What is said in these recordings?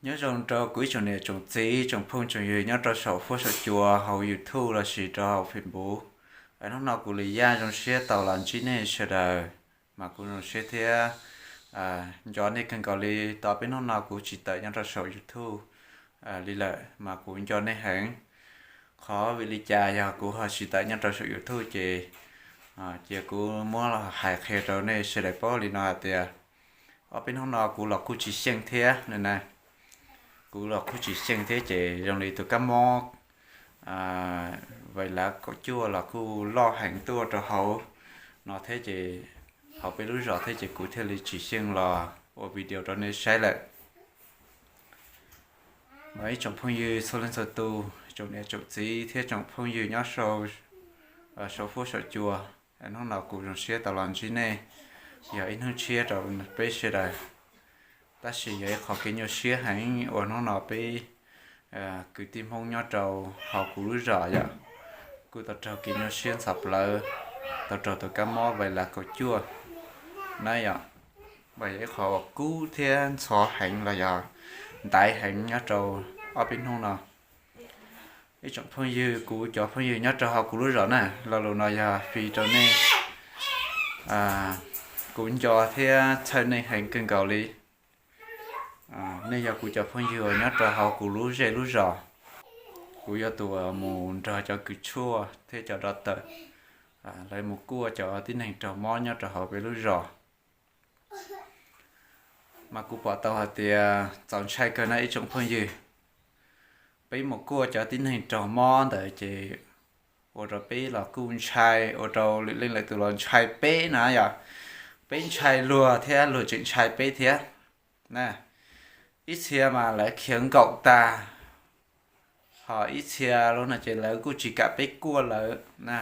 Nyob zoo rau kuv ib tsoom niam tsoom txiv tsoom phooj tsoom ywg nyob rau saum huab saum cua hauv YouTube lossis rau hauv Facebook. Hnub no kuv Lis Yaj zoo siab tau los ntsib nej sawv daws, mas kuv zoo siab thiab nco nej kawg nkaus li. Tau ob peb hnub no kuv tsis tawm nyob rau saum YouTube li lawm mas kuv nco nej heev. Qhov vim li cas yog kuv ho tsis tawm nyob rau saum YouTube ces cia kuv muab los hais qhia rau nej sawv daws paub li no hais tias ob peb hnub no kuv los kuj tsis xyeej thiab na. Kuv los kuj tsis xyeej thiab ces zoo li tus kab mob vais lav kaum cuaj los kuj loj heev tuaj rau hauv no thiab ces hauv peb lub zos thiab ces kuv thiaj li tsis xyeej los ua video rau nej saib lawm. Mas ib tsoom phooj ywg txhua leej txhua tus, tsoom niam tsoom txiv thiab tsoom phooj ywg nyob saum huab saum cua, hnub no kuv zoo siab tau los ntsib nej, yog ib hnub tshiab rau peb sawv daws. Tab sis yog ib qho kev nyuaj siab heev uas hnub no peb kwv tij Hmoob nyob rau hauv kuv lub zos yom, kuj tau raug kev nyuaj siab ntxhov plawv, tau raug tus kab mob vais lav kaum cuaj na yom. Mas yog ib qho uas kub thiab ntxhov heev los yog ntaiv heev nyob rau ob peb hnub no. Ib tsoom phooj ywg, kuv cov phooj ywg nyob rau hauv kuv lub zos na, lo lus no yog fij rau nej. Kuv nco thiab txhawj nej heev kawg nkaus li. Nej yog kuv cov phooj ywg uas nyob rau hauv kuv lub zej lub zos. Kuv yog tus uas mus nrog cov kws tshuaj thiab cov dov tawm, lawv mus kuaj cov tib neeg raug mob nyob rau hauv peb lub zos. Mas kuv pom tau hais tias txaus ntshai kawg na ib tsoom phooj ywg. Peb mus kuaj cov tib neeg raug mob ntawd ces ua rau peb los kuj ntshai, ua rau lwm leej lwm tus los ntshai peb na yom. Peb ntshai luag thiab luag tseem ntshai peb thiab na. Ib txhia mas lawv khiav nkaum tag, ho ib txhia lub no ces lawv kuj tsis kam peb kuaj lawv na.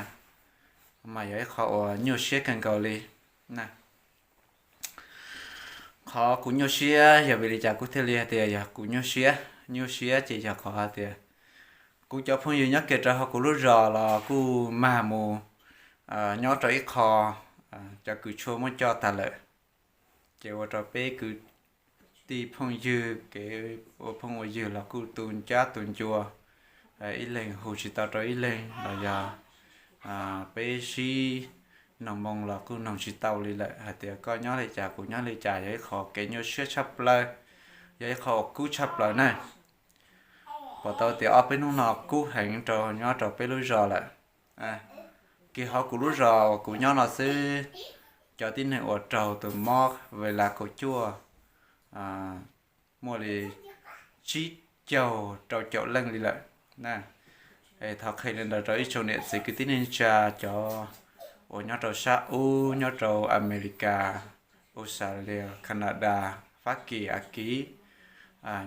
Mas yog ib qho uas nyuaj siab kawg nkaus li na. Qhov kuv nyuaj siab yog vim li cas kuv thiaj li hais tias yog kuv nyuaj siab? Nyuaj siab ces yog qhov hais tias kuv cov phooj ywg nyob kiag rau hauv kuv lub zos los kuj mag mus nyob rau ib qho cov kws tshuaj muab coj tag lawm. Ces ua rau peb kwv tij phooj ywg, kev ua phooj ua ywg los kuj tu ncab tu ncua, ib leeg hu tsis tau rau ib leeg los yog peb sib noog moo los kuj noog tsis tau li lawm hais tias koj nyob li cas kuv nyob li cas, yog ib qho kev nyuaj siab tshaj plaws, yog ib qho uas kub tshaj plaws na. Pom tau tias ob peb hnub no kub heev rau nyob rau peb lub zos lawm. Kiag hauv kuv lub zos uas kuv nyob no xwb, cov tib neeg uas raug tus mob vais lav kaum cuaj muaj li tsib caug rau caum leej li lawm. Es thov qhia li ntawd rau ib tsoom niam txiv kwv tij neej tsa cov uas nyob rau sab ub, nyob rau Amelikas, Australia, Canada, Fab Kis, Akiv,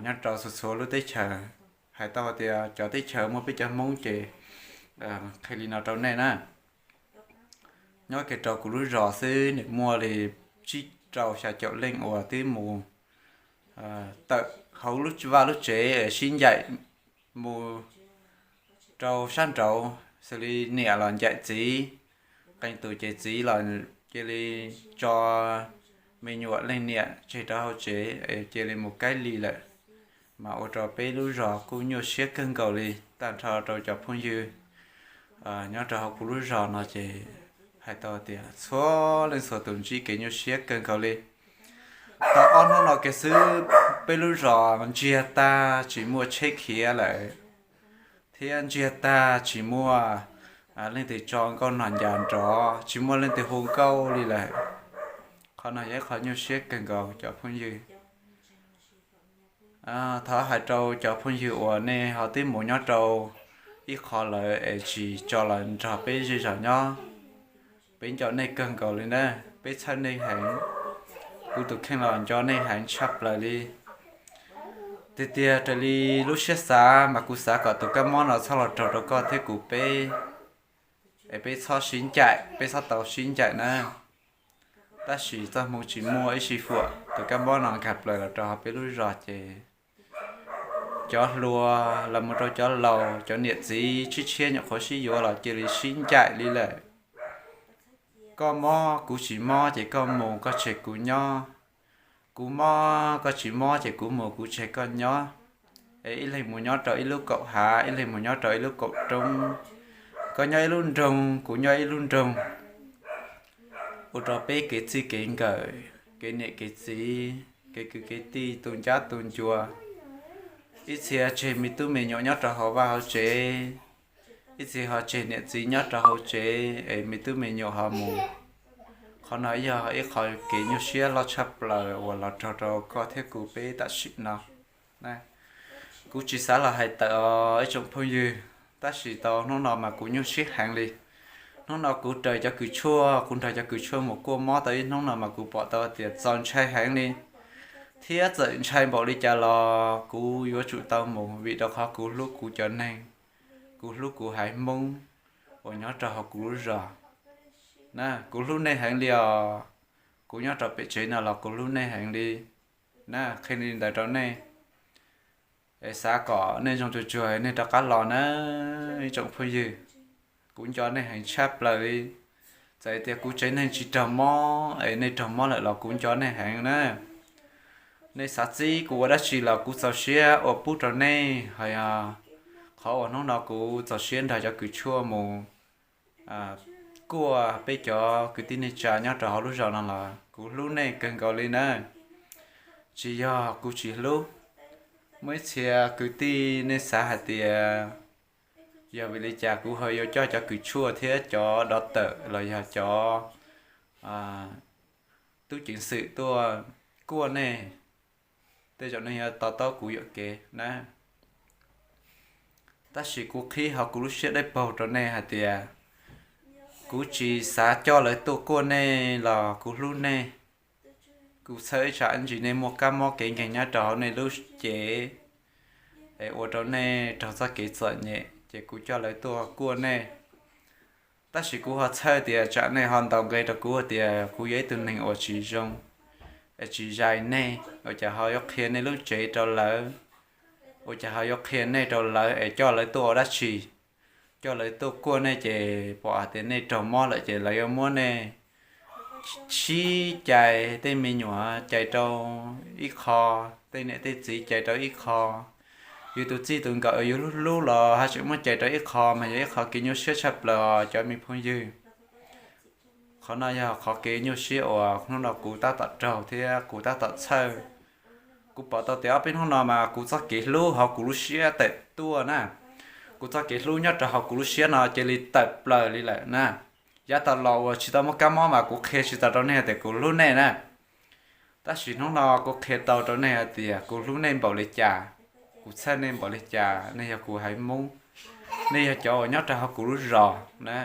nyob rau txhua txhua lub teb chaws. Hais tau tias cov teb chaws muaj peb cov Hmoob ces qhia li no rau nej na. Nyob kiag rau kuv lub zos xwb nws muaj li tsib rau xya caum leej uas twb mus tawm hauv lub vaj lub tsev es sib ncaim mus rau sab nraud, xws li niam los ncaim txiv, qee tus ces txiv los cia li tso me nyuam leej niam tseg rau hauv tsev es cia li mus kaib li lawm. Mas ua rau peb lub zos kuj nyuaj siab kawg nkaus li. Tag nrho rau cov phooj ywg nyob rau hauv kuv lub zos no ces hais tau tias txhua leej txhua tus ntsib kev nyuaj siab kawg nkaus li. Tau ob hnub no kiag xwb, peb lub zos ntsiag tag tsis muaj tsheb khiav lawm, thiab ntsiag tag tsis muaj leej twg tso nkauj nog ncas nrov, tsis muaj leej twg hu nkauj li lawm. Qhov no yog ib qho nyuaj siab kawg nkaus cov phooj ywg. Thov hais rau cov phooj ywg uas nej ho twb mus nyob rau ib qho lawm es tsis tso los nrog peb zej zos nyob, peb nco nej kawg nkaus li na, peb txhawj nej heev. Kuv tus kheej los nco nej heev tshaj plaws li. Tiag tiag raws li lub siab xav mas kuv xav kom tus kab mob no txhob los raug rau koj thiab kuv peb, es peb txhob sib ncaim, peb txhob tau sib ncaim na. Tab sis txoj hmoo tsis muaj ib sij fuam, tus kab mob no nkag plaws los rau hauv peb lub zos ces cov hluas los mus rau cov laus, cov niam txiv tshiab tshiab nyuam qhuav sib yuav los cia li sib ncaim li lawm. Koj mob kuv tsis mob ces koj mus koj tseg kuv nyob. Kuv mob koj tsis mob ces kuv mus kuv tseg koj nyob, es ib leeg mus nyob rau ib lub kaum hav, ib leeg mus nyob rau ib lub kaum roob. Koj nyob ib lub nroog, kuv nyob ib lub nroog, ua rau peb kev txij kev nkawm, kev niam kev txiv, kev kwv kev tij, tu ncab tu ncua, ib txhia tseg me tub me nyuam nyob rau hauv vaj hauv tsev, ib txhia ho tseg niam txiv nyob rau hauv tsev es me tub me nyuam ho mus. Qhov no yog ib qho kev nyuaj siab loj tshaj plaws uas los raug rau koj thiab kuv peb tam sim no. Kuv tsis xav los hais tawm os ib tsoom phooj ywg, tab sis tau hnub no mas kuv nyuaj siab heev li. Hnub no kuv raws cov kws tshuaj, kuv nrog cov kws tshuaj mus kuaj mob tau ib hnub no mas kuv pom tau tias txaus ntshai heev li, thiab txawm ntshai npaum li cas los kuv yuav tsum tau mus vim rau qhov kuv hlub kuv cov neeg, kuv hlub kuv haiv Hmoob uas nyob rau hauv kuv lub zos. Na, kuv hlub nej heev li os. Kuv nyob rau pem tsev no los kuv hlub nej heev li. Na, qhia li ntawd rau nej, es xav kom nej zoo tsuag tsuag nej rov qab los na ib tsoom phooj ywg. Kuv nco nej heev tshaj plaws li. Txawm tias kuv tsev neeg tsis raug mob es nej raug mob lawm los kuv nco nej heev na. Nej xav txib kuv ua dab tsi los kuv txaus siab ua pub rau nej, ho yog qhov uas hnub no kuv txaus siab nrog cov kws tshuaj mus kuaj peb cov kwv tij neej tsa nyob rau hauv lub zos no los kuv hlub nej kawg nkaus li na. Tsis yog kuv tsis hlub. Muaj ib txhia kwv tij nej xav hais tias yog vim li cas kuv ho yuav coj cov kws tshuaj thiab cov dov tawm los yog cov tub ceev xwm tuaj kuaj nej. Tej zaum nej yuav to taub kuv yuam kev na. Tab sis kuv qhib hauv kuv lub siab dawb paug rau nej hais tias kuv tsis xav coj lawv tuaj kuaj nej los kuv hlub nej. Kuv txhawb ib tsam ntsis nej muaj kab mob kev nkeeg nyob rau hauv nej lub cev es ua rau nej raug txoj kev txom nyem ces kuv coj lawv tuaj kuaj nej. Tab sis kuv ho txhawj tias tsam nej ho ntaus nqe rau kuv tias kuv yog ib tug neeg uas tsis zoo, es tsis zais nej, ua cas ho yuav qhia nej lub tsev rau lawv, ua cas ho yuav qhia nej rau lawv es coj lawv tuaj ua dab tsi. Coj lawv tuaj kuaj nej ces pom hais tias nej raug mob lawm ces lawv yuav muab nej sib cais, tej me nyuam cais rau ib qho, tej niam tej txiv cais rau ib qho, yus tus txij tus nkawm yus hlub hlub los haj tseem muab cais rau ib qho mas yog ib qho kev nyuaj siab tshaj plaws cov me phooj ywg. Qhov no yog qhov kev nyuaj siab uas hnub no kuv tab tom raug thiab kuv tab tom txhawj. Kuv pom tau tias ob peb hnub no mas kuv txoj kev hlub hauv kuv lub siab tawm tuaj na. Kuv txoj kev hlub nyob rau hauv kuv lub siab no cia li tawm plaws li lawm na. Yav tas los uas tsis tau muaj kab mob mas kuv qhia tsis tau rau nej tias kuv hlub nej na. Tab sis hnub no kuv qhia tau rau nej hais tias kuv hlub nej npaum li cas, kuv txhawj nej npaum li cas, nej yog kuv haiv Hmoob, nej yog cov uas nyob rau hauv kuv lub zos na,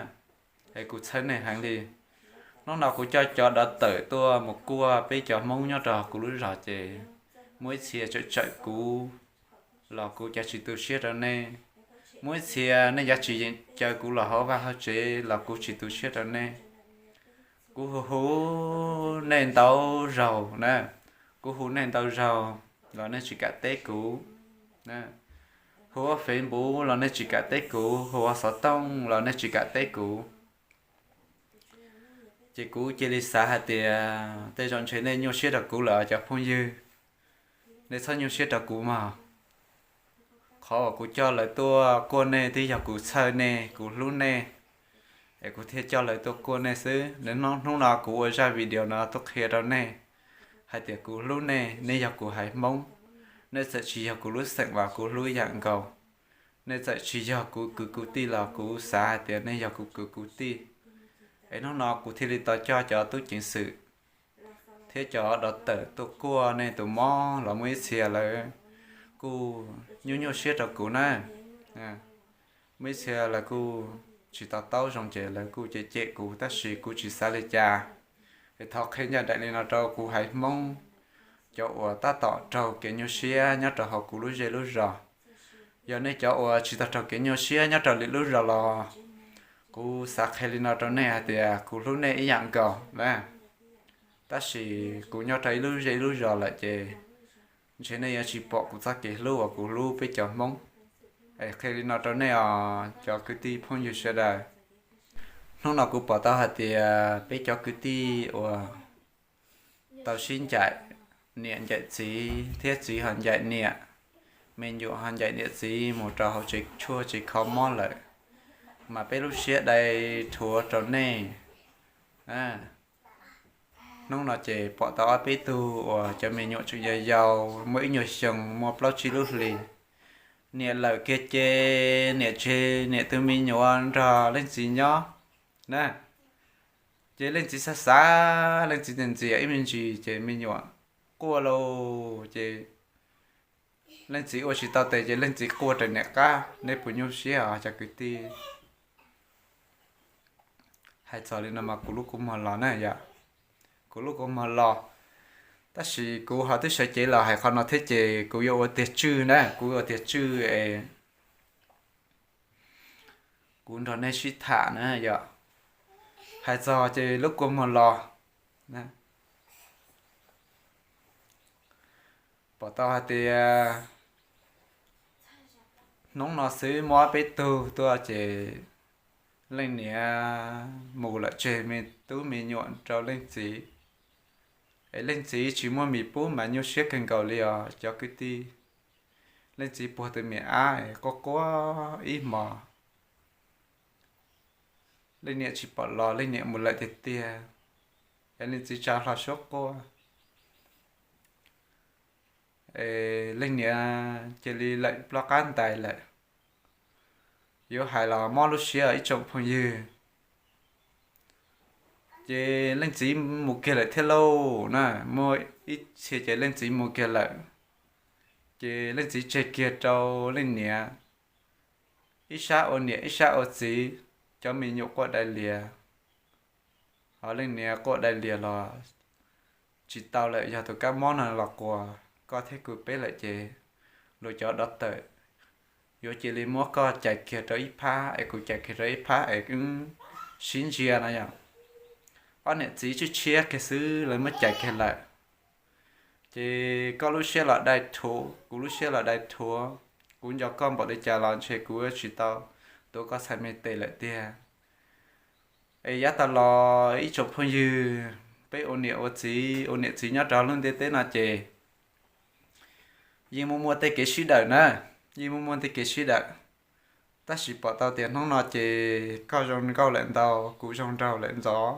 es kuv txhawj nej heev li. Hnub no kuv coj cov dov tawm tuaj mus kuaj peb cov Hmoob nyob rau hauv kuv lub zos ces muaj ib txhia tsawm tsawm kuv los kuv cav tsis tu siab rau nej. Muaj ib txhia nej cav tsis yeem caw kuv los hauv vaj hauv tsev los kuv tsis tu siab rau nej. Kuv hu hu nej ntau zaug na, kuv hu nej ntau zaug los nej tsis kam teb kuv. Hu ua Facebook los nej tsis kam teb kuv, hu ua xov tooj los nej tsis kam teb kuv. Ces kuv cia li xav hais tias tej zaum ntshe nej nyuaj siab rau kuv lawm cov phooj ywg, nej txhob nyuaj siab rau kuv mog. Qhov uas kuv coj lawv tuaj kuaj nej twb yog kuv txhawj nej, kuv hlub nej, es kuv thiaj coj lawv tuaj kuaj nej xwb. Hnub no kuv ua zaj video no tuaj qhia rau nej hais tias kuv hlub nej, nej yog kuv haiv Hmoob, nej txawm tsis yog kuv lub xeem los kuv hlub ib yam nkaus. Nej txawm tsis yog kuv kwv kuv tij los kuv xav hais tias nej yog kuv kwv kuv tij. Es hnub no kuv thiaj li tau coj cov tub ceev xwm thiab cov dov tawm tuaj kuaj nej tus mob los muaj ib txhia lawv kuj nyuaj nyuaj siab rau kuv na. Muaj ib txhia lawv kuj tsis to taub zoo ces lawv kuj cem cem kuv tab sis kuv tsis xav li cas. Es thov qhia ncaj nraim li no rau kuv haiv Hmoob, cov uas tab tom raug kev nyuaj siab nyob rau hauv kuv lub zej lub zos. Yog nej cov uas tsis tau raug kev nyuaj siab nyob rau lwm lub zos los kuv xav qhia li no rau nej hais tias kuv hlub nej ib yam nkaus na. Tab sis kuv nyob rau ib lub zej ib lub zos lawm ces ntshe nej yuav tsis pom kuv txoj kev hlub uas kuv hlub peb cov Hmoob. Es qhia li no rau nej os cov kwv tij phooj ywg sawv daws. Hnub no kuv pom tau hais tias peb cov kwv tij uas tau sib ncaim, niam ncaim txiv thiab txiv ho ncaim niam, me nyuam ho ncaim niam txiv mus rau hauv tsev tshuaj tsev kho mob lawm, mas peb lub siab dai rhuav rau nej. Hnub no ces pom tau ob peb tug uas cov me nyuam tseem yau yau, muaj ib nyuag xyoo, muaj plaub tsib lub hlis, niam lawm kiag ces niam tseg niam tus me nyuam nrog leej txiv nyob na. Ces leej txiv xav xav, leej txiv ntxias ntxias ib me ntsis ces me nyuam quaj lauj. Ces leej txiv ua tsis tau tes ces leej txiv quaj raws niam qab. Nej puas nyuaj siab os cov kwv tij? Hais txog li no mas kuv lub kua muag los na yom, kuv lub kua muag los. Tab sis kuv ho twb sawv cev los hais qhov no thiab ces kuv yuav ua tiag tswj na, kuv ua tiag tswj es kuv nrog nej sib tham na yom. Hais txog ces lub kua muag los, pom tau hais tias hnub no xwb muaj ob peb tug tuaj ces leej niam mus lawm tseg me tub me nyuam rau leej txiv. Es leej txiv tsis muaj mis pub mas nyuaj siab kawg nkaus li os cov kwv tij. Leej txiv puag tus me ab es quaj quaj ib hmos, leej niam tsis pom los, leej niam mus lawm tiag tiag, es leej txiv tsa hlo suab quaj. Es leej niam cia li lawm ploj qab ntais lawm. Yuav hais los mob lub siab ib tsoom phooj ywg. Ces leej txiv mus kiag lawm thiab lauj na, muaj ib txhia ces leej txiv mus kiag lawm. Ces leej txiv tseg kiag rau leej niam ib sab ua niam ib sab ua txiv, cov me nyuam quaj dai lias. Ho leej niam quaj dai lias los tsis tau lawm, yog tus kab mob no los quas koj thiab kuv peb lawm ces luag cov dov tawm yuav cia li muab koj cais kiag rau ib phab es kuv cais kiag rau ib phab es wb sib ntsia no yom. Ob niam txiv tshiab tshiab kiag xwb lawv muab cais kiag lawm. Ces koj lub siab los dai rhuav, kuv lub siab los dai rhuav. Kuv nco koj npaum li cas los ntshe kuv tsis tau tuav koj txhais me tes lawm tiag. Es yav tas los ib tsoom phooj ywg, peb ua niam ua txiv, ua niam txiv nyob rau lub ntiaj teb no ces yeej muaj muaj tej kev sib dawm na, yeej muaj muaj tej kev sib dawm. Tab sis pom tau tias hnub no ces koj zoo nkauj lawm ntau, kuv zoo nraug lawm ntxov.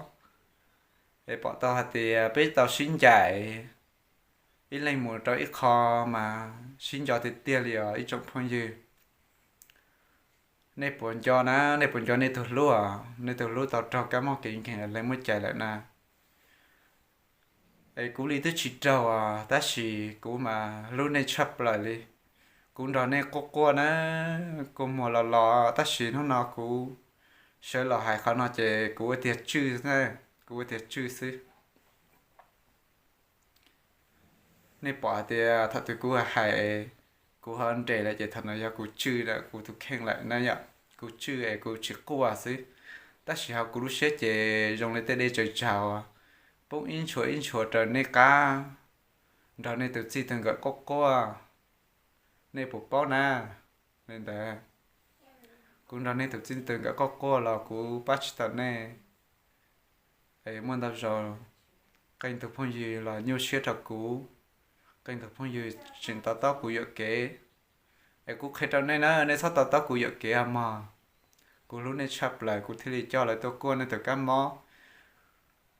Es pom tau hais tias peb tau sib ncaim, ib leeg mus rau ib qho mas sib nco tiag tiag li os ib tsoom phooj ywg. Nej puas nco na, nej puas nco nej tus hlub os, nej tus hlub tau raug kab mob kev nkeeg leej muab cais lawm na. Es kuv li twb tsis raug os, tab sis kuv mas hlub nej tshaj plaws li. Kuv nrog nej quaj quaj na, kua muag los los, tab sis hnub no kuv sawv los hais qhov no ces kuv ua tiag tswj, kuv ua tiag tswj xwb. Nej pom hais tias thaum twg kuv hais, kuv ho nres lawm ces thaum no yog kuv tswj lawm kuv tus kheej lawm na yom, kuv tswj es kuv tsis quaj xwb. Tab sis ho kuv lub siab ces zoo li tej dej tsaws tsag poob ib ntshua ib ntshua raws nej qab, nrog nej tus txij tus nkawm quaj quaj. Nej puas paub na? Li ntawd, kuv nrog nej tus txij tus nkawm quaj quaj los kuv pab tsis tau nej. Es muaj ntau zaus qee tus phooj ywg los nyuaj siab rau kuv, qee tus phooj ywg tseem to taub kuv yuam kev. Es kuv qhia rau nej na, nej txhob to taub kuv yuam kev os mog. Kuv hlub nej tshaj plaws kuv thiaj li coj lawv tuaj kuaj nej tus kab mob.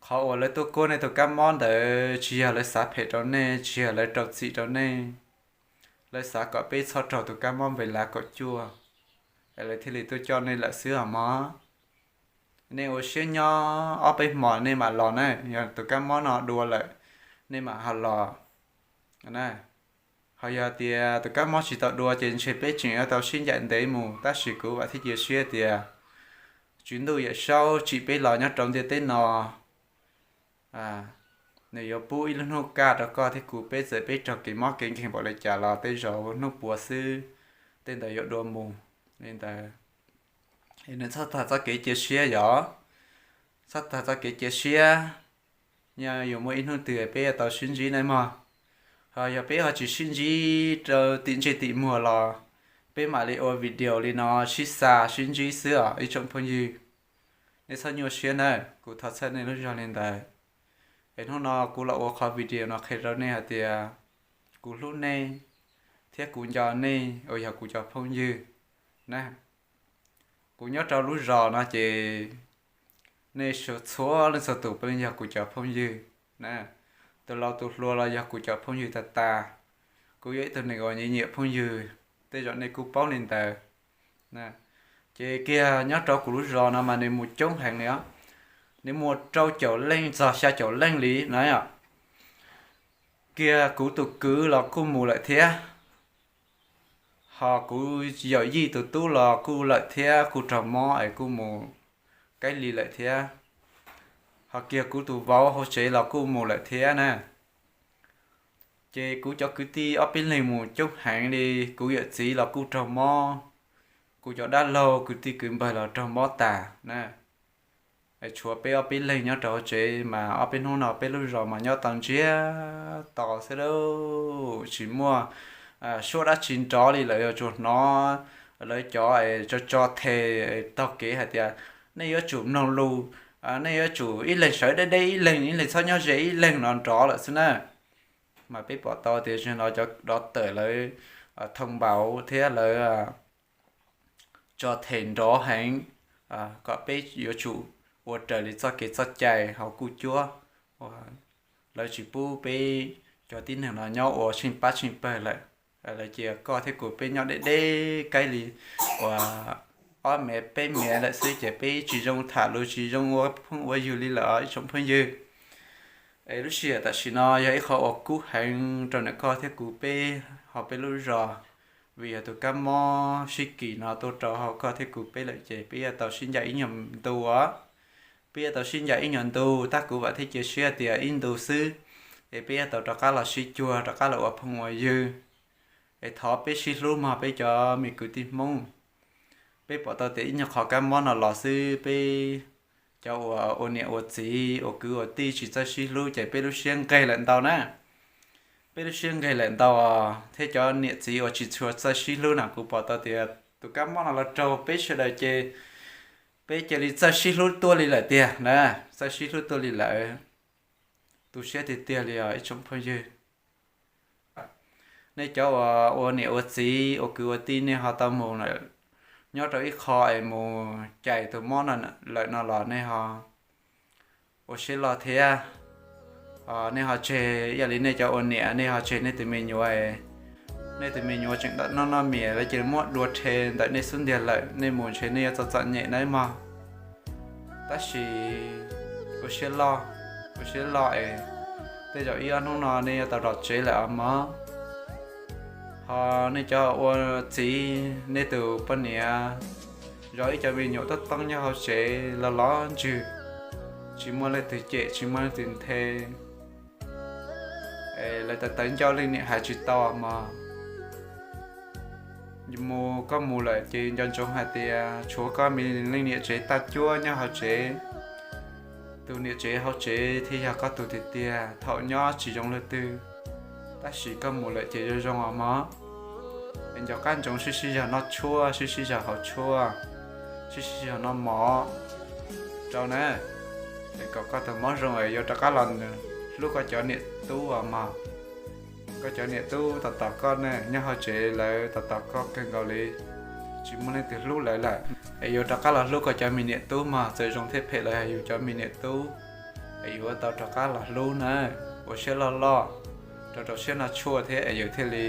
Qhov uas lawv tuaj kuaj nej tus kab mob ntawd tsis yog lawv xav phem rau nej, tsis yog lawv rau txim rau nej. Lawv xav kom peb txhob raug tus kab mob npe lav kaum cuaj, es lawv thiaj li tuaj coj nej lawm xwb os mog. Nej ua siab nyob ob peb hmos nej mam los na, yog tus kab mob no dua lawm nej mam ho los na. Ho yog tias tus kab mob tsis tau dua ces ntshe peb tseem yuav tau sib ncaim ntev mus, tab sis kuv vam thiab cia siab tias Tswv Ntuj Yawm Saub tsim peb los nyob rau ntiaj teb no, nws yuav pub ib lub hnub kaj rau koj thiab kuv, peb txawm peb raug kev mob kev nkeeg npaum li cas los tej zaum hnub puav xwb tej ntawd yuav dua mus. Li ntawd, nws txhob tag txoj kev cia siab yom, txhob tag txoj kev cia siab. Nyob yuav muaj ib hnub twg peb yuav tau sib ntsib nawb mog. Ho yog peb ho tsis sib ntsib rau tim ntsej tim muag los peb mam li ua video li no sib xa sib ntsib xwb os ib tsoom phooj ywg. Nej txhob nyuaj siab nawb, kuv thov txhawb nej lub zog li ntawd. Es hnub no kuv los ua qhov video no qhia rau nej hais tias kuv hlub nej thiab kuv nco nej uas yog kuv cov phooj ywg na. Kuv nyob rau lub zos no ces nej txhua leej txhua tus puav leej yog kuv cov phooj ywg na. Tus laus tus hluas los yog kuv cov phooj ywg tag tas. Kuv yog ib tug neeg uas nyiam nyiam phooj ywg, tej zaum nej kuj paub li ntawd. Ces kiag nyob rau kuv lub zos no mas nws mus coob heev li os, nws muaj rau caum leej txog xya caum leej li na yom. Kiag kuv tus kwv los kuj mus lawm thiab, ho kuv yawm yij tus tub los kuj lawm thiab, kuj raug mob es kuj mus kaib li lawm thiab. Ho kiag kuv tus vauv hauv tsev los kuj mus lawm thiab na. Ces kuv cov kwv tij ob peb leeg mus coob heev li, kuv yawm txiv los kuj raug mob, kuv cov dab laug kwv tij kwv npawg los raug mob tas na. Tshuav peb ob peb leeg nyob rau hauv tsev mas ob peb hnub no peb lub zos mas nyob tau ntsiag to xwb lauj, tsis muaj suab dab tsi nrov li lawm, yuav tsuas hnov lawv cov tso tso them taug kev hais tias nej yuav tsum mloog lus, nej yuav tsum ib leeg sawv deb deb ib leeg, ib leeg txhob nyob ze ib leeg no nrov lawm xwb na. Mas peb pom tau tias zaum no cov dov tawm lawv thoo npaum thiab lawv tso them nrov heev, kom peb yuav tsum ua raws li txoj kev txoj cai hauv kuj cuab. Lawv tsis pub peb cov tib neeg no nyob ua tsheej pab tsheej pawg lawm. Lawv cia koj thiab kuv peb nyob deb deb kaib li uas ob mev peb mev lawm xwb ces peb tsis zoo tham lus tsis zoo ua phooj ua ywg li lawm os ib tsoom phooj ywg. Es lub sij hawm tam sim no yog ib qho uas kub heev rau ntawm koj thiab kuv peb hauv peb lub zos, vim yog tus kab mob sib kis no tuaj rau hauv koj thiab kuv peb lawm ces peb yuav tau sib ncaim ib nyuag ntu os. Peb yuav tau sib ncaim ib nyuag ntu, tab kuv vam thiab cia siab tias ib ntu xwb es peb yuav tau rov qab los sib cuag, rov qab los ua phooj ua ywg. Es thov peb sib hlub mog peb cov me kwv tij Hmoob. Peb pom tau tias ib nyuag qhov kab mob no los xwb peb cov uas ua niam ua txiv ua kwv ua tij tsis txawj sib hlub ces peb lub siab nqeg lawm ntau na. Peb lub siab nqeg lawm ntau, thiab cov niam txiv uas tsis tshua txawj sib hlub na, kuv pom tau tias tus kab mob no los raug peb sawv daws ces peb cia li txawj sib hlub tuaj li lawm tiag na, txawj sib hlub tuaj li lawm. Tu siab tiag tiag li os ib tsoom phooj ywg. Nej cov uas ua niam ua txiv ua kwv ua tij nej ho tau mus lawm, nyob rau ib qho es mus cais tus mob no lawm no los nej ho ua siab loj thiab. Nej ho tseg, yog li nej cov ua niam nej ho tseg nej tus me nyuam, nej tus me nyuam tseem noj noj mis lawv cia li muab dua rhe ntawm nej xub ntiag lawm, nej mus ntshe nej yuav txom txom nyem nawb mog. Tab sis ua siab loj, ua siab loj es tej zaum ib ob hnub no nej yuav tau los tsev lawm os mog. Ho nej cov ua txiv nej tus poj niam zov ib co me nyuam toob toob nyob hauv tsev los los ntsws, tsis muaj leej twg cem tsis muaj leej twg nthe, lawv tawv tawv ncauj leej niam hais tsis tau mog. Mus koj mus lawm ces nco ntsoov hais tias tshuav koj me leej niam tsev tag cuab nyob hauv tsev. Tus niam tsev hauv tsev thiaj yog koj tus tiag tiag, thaum nyob tsis zoo leej twg, tab sis koj mus lawm ces zoo zoo os mog. Es nco qab ntsoov sib sib zog noj tshuaj, sib sib zog haus tshuaj, sib sib zog noj mov rau na, es kom koj tus mob zoo es yuav rov qab los hlub koj cov niam tub os mog. Koj cov niam tub tos tos koj ne, nyob hauv tsev lawv tos tos koj kawg nkaus li, tsis muaj leej twg hlub lawv lawm. Es yuav rov qab los hlub koj cov me niam tub mog, txawm zoo thiab phem los yog yus cov me niam tub, es yuav tau rov qab los hlub na. Ua siab loj loj, rau rau siab noj tshuaj thiab es yus thiaj li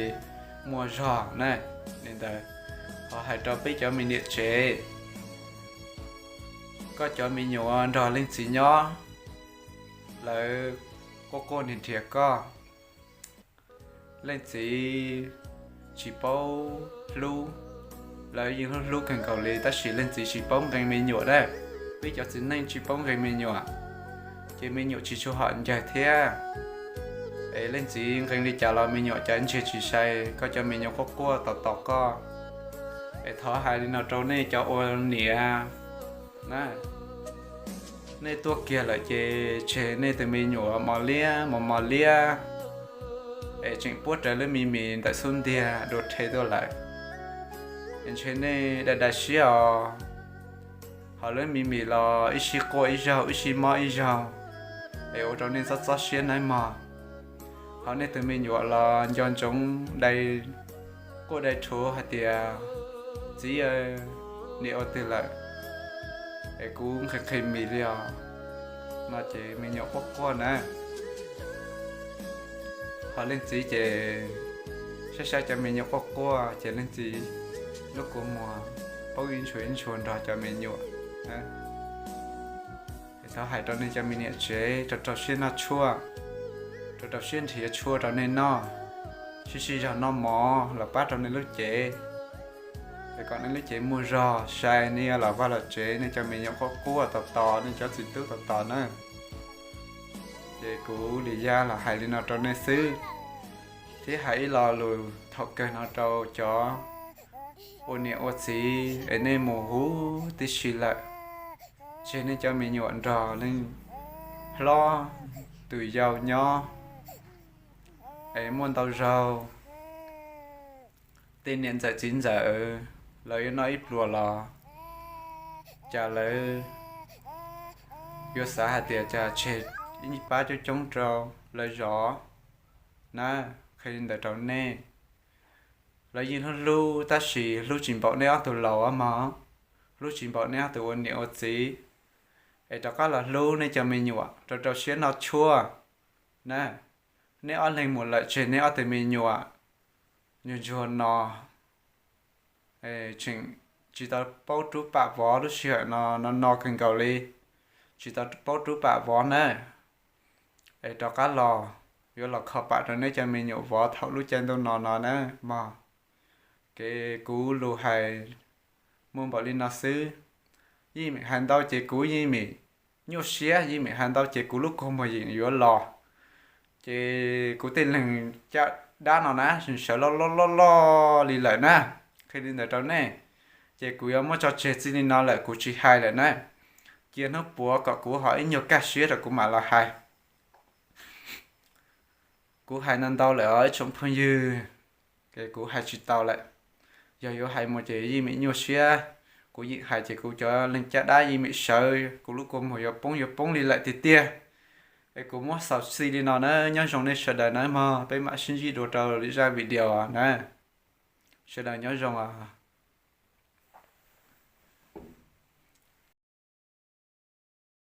muaj zog na. Li ntawd, ho hais rau peb cov me niam tsev, koj cov me nyuam nrog leej txiv nyob, lawv quaj quaj nrhiav nrhiav koj. Leej txiv tsis paub hlub, lawv yeej hlub hlub kawg nkaus li tab sis leej txiv tsis paub nqee me nyuam na. Peb cov txiv neej tsis paub nqee me nyuam, ces me nyuam tsis tshua hom ncaig thiab. Es leej txiv nqee li cas los me nyuam cav ntseg tsis sai, koj cov me nyuam quaj quaj tos tos koj. Es thov hais li no rau nej cov ua niam na, nej tuaj kiag lawm ces tseg nej tus me nyuam mos liab mos mos liab, es tseem puab rawv lub me mis ntawm xub ntiag dua rhe tuaj lawm. Es ntshe nej dai dai siab os, ho lub me mis los ib sij quaj ib zaug ib sij mob ib zaug, es ua rau nej txob txob siab nawb mog. Ho nej tus me nyuam los nco ntsoov dai quaj dai rhuav hais tias, txiv, niam ua twg lawm, es kuv nqhis nqhis mis li os, no ces me nyuam quaj quaj na. Ho leej txiv ces saib saib cov me nyuam quaj quaj ces leej txiv lub kua muag paub ib ntshua ib ntshua nrog cov me nyuam. Txhob hais rau nej cov me niam tsev rau rau siab noj tshuaj, rau rau siab nrhiav tshuaj rau nej noj, sib sib zog noj mov los pab rau nej lub cev, es kom nej lub cev muaj zog sai nej los vaj los tsev nej cov me nyuam quaj quaj tos tos nej cov txiv tub tos tos na. Ces kuv li yaj los hais li no rau nej xwb, thiab hais ib lo lus thaum kawg no rau cov ua niam ua txiv es nej mus huv tib si lawm, tseg nej cov me nyuam nrog leej hlob tus yau nyob, es muaj ntau zaug tej niam ntxawm txiv ntxawm lawv yuav noj ib pluas los cas lawv yuav xav hais tias cas tseg ib pab coob coob rau lawv zov na. Qhia li ntawd rau nej, lawv yeej hlub hlub tab sis hlub tsis npaum nej ob tug laus mog, hlub tsis npaum nej ob tug ua niam ua txiv. Es rov qab los hlub nej cov me nyuam rau rau siab noj tshuaj na. Nej ob leeg mus lawm tseg nej ob tug me nyuam ntsuag ntsuag no, tseem tsis tau paub rub pam vov lub sij hawm no no no kawg nkaus li, tsis tau paub rub pam vov na. Es rov qab los yuav los kho pam rau neb cov me nyuam vov thaum lub caij ntuj no no na mog. Kev kuv lus hais muaj npaum li no xwb. Yeej meem hais ntau ces kuv yeej meem nyuaj siab, yeej meem hais ntau ces kuv lub kua muag yeem yuav los. Ces kuv tej leeg caj dab no na sawv loj loj loj loj li lawm na, qhia li ntawd rau nej. Ces kuv yuav muab tso tseg txij li no lawm kuv tsis hais lawm na. Cia hnub puav kom kuv ho ib nyuag kaj siab rau kuv mam los hais. Kuv hais ntau ntau lawm os ib tsoom phooj ywg, ces kuv hais tsis tau lawm. Yog yuav hais mus ces yeej meem nyuaj siab, kuv yeem hais ces kuv cov leeg caj dab yeej meem sawv, kuv lub kua muag yuav poob yuav poob li lawm tiag tiag. Es kuv muab xaus txij li no na, nyob zoo nej sawv daws na mog, peb mam sib ntsib dua rau lwm zaj video na. Sawv daws nyob zoo os.